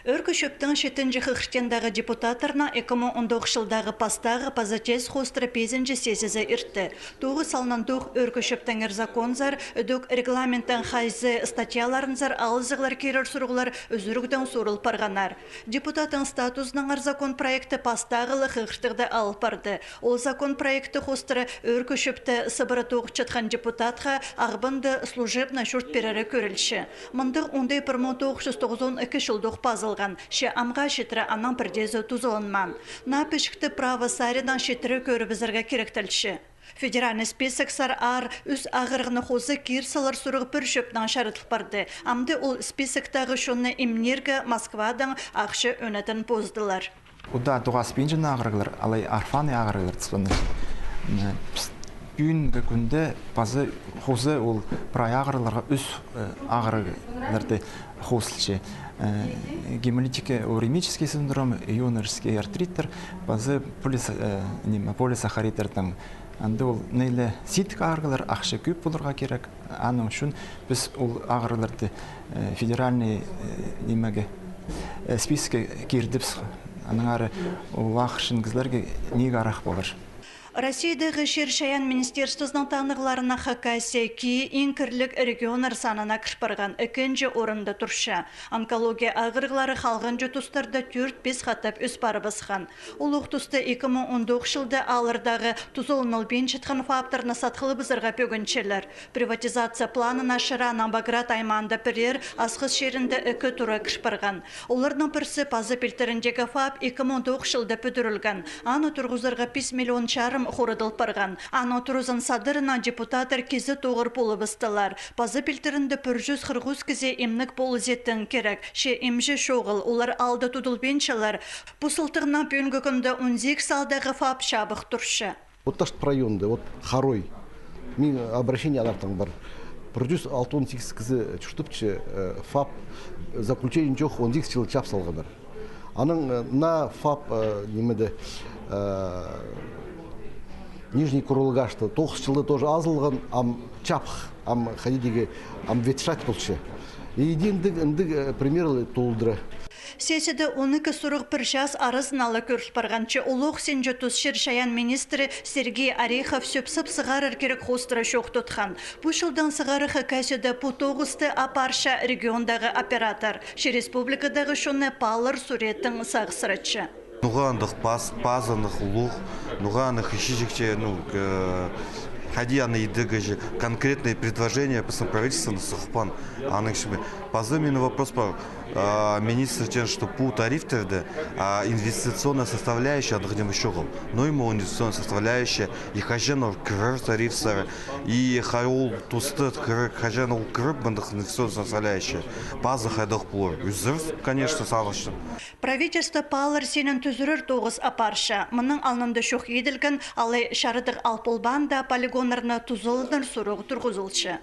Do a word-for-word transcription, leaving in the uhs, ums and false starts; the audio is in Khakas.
Ӧӧркі Чӧптің читінҷі хығыртхандағы депутаттарның ікі муң он тоғызынҷы чылдағы пастағы паза тес хоостыра пизінҷі сессиязы иртті. Тоғыс алнындох Ӧӧркі Чӧптеңер законзар, ідӧк регламенттің хайзы статьяларынзар алызығлар кирер сурығлар ӱзӱрігдең сурыл парғаннар. Депутаттың статузынаңар закон проекті пастағы ла хығыртығды алып парды. Ол закон проекті хоостыра Ӧӧркі Чӧпті сыбыра тоғынчатхан депутатха Ағбанда служебный чурт пирері кӧрілче. Мындағ оңдай пір муң тоғыс чӱс тоғызон ікі чылдох пазылған, че амға читіре аның пірдеезі тузаланмаан. Наа пічікті права саринаң читіре кӧрібізерге киректелче. Федеральный списоксар аар ӱс ағырығны хоза кир салар сурығ пір чӧпнең чарыдыл парды. Амды ол списоктағы чонны имнирге Москвадаң ахча ӧнетін поздылар. Удаа тоғаспинча ағырығлар, алай орфанный ағырығлар тіспеннер. Пӱӱнгі кӱнде паза хоза ол прай ағырығларға ӱс ағырығларда хозылча. Гемолитика, уремический синдром, юношеский артриттер, паза полис-, ниме, полисахаридтернің. Анда ол неле сидік ағырығлар, ахча кӧп поларға кирек. Аның ӱчӱн піс ол ағырығларды федеральный, нимеге, спискке кирдібіс. Аннаңар ол ағырчаң кізілерге ниик арах полар. Россиядағы чир-чайаан министерствозының танығларына Хакасия кии иң кірліг регионнар санына кір парған, ікінҷі орында турча. Онкология ағырығлары халғанҷы тустарда тӧрт-пис хатап ӧс парыбысхан. Улуғ туста ікі муң он тоғызынҷы чылда ааллардағы тузаланылбинчатхан ФАП-тарны сатхылыбызарға пӧгінчелер. Приватизация планына Шыраның Баграт аймаанда пірер, Асхыс чирінде ікі тура кір парған. Оларның пірсі паза пилтіріндегі ФАП ікі муң тоғызынҷы чылда пӱдірілген. Аны турғызарға пис миллион чарым хорадыл парған. Аның туразын садырына депутаттар кизе тоғыр полыбыстылар. Паза пилтірінде пір чӱс хырых ӱс кізее имнег полызы тың кирек. Че имҷі чоғыл, олар аалда тудылбинчалар. Пу сылтағнаң пӱӱнгі кӱнде он сигіс аалдағы ФАП чабых турча. Вот Таштып районында, вот Харой. Мин обращение алартаң пар. Пір чӱс алты он сигіс кізі чуртапча, ФАП заключение чох, он сигіс чыл чаап салғаннар. Анаң, э, наа ФАП, э, нимеде, э, Нижний Курулгашта тоғыс чылда тоже азылған, ам чабых, ам хайди дее, ам ветшать полча. И иди ындығ, ындығ, э, примерлер толдыра. Сессияда он ікі сурығ пір час аразына ла кӧріл парған. Че улуғ синҷі тус чир-чайаан министрі Сергей Орехов сӧп-сап сығарар кирек хоостыра чоох тутхан. Пу чылдаң сығара Хакасияда пу тоғысты апарча региондағы оператор. Че республикадағы чонны палалар суреттең сағыссыратча. Ноға андағ пас-, пазынығ улуғ, ноға аны хыйча чікче, ну, к-, хайди аны идерге же, конкретное предложение пістің правительствоны сыхпаан, аның ӱчӱн. Паза минің вопрос пар. А, министр теен, что пу тарифтерде, а, инвестиционная составляющая андағ ниме чоғыл. Но ниме ол инвестиционная составляющая, и хаҷан ол кірер тарифтер, и хай ол туста кірер, хаҷан ол кіріп, мындағ инвестиционная составляющая. Паза хайдағ полар. Ӱзӱр, конечно, сағынчам. Правительство палалар синін тӱзірер тоғыс апарча. Мының алнында чоох иділген, алай чарыдығ ал полбаанда полигоннарны тузаланар сурығ турғызылча.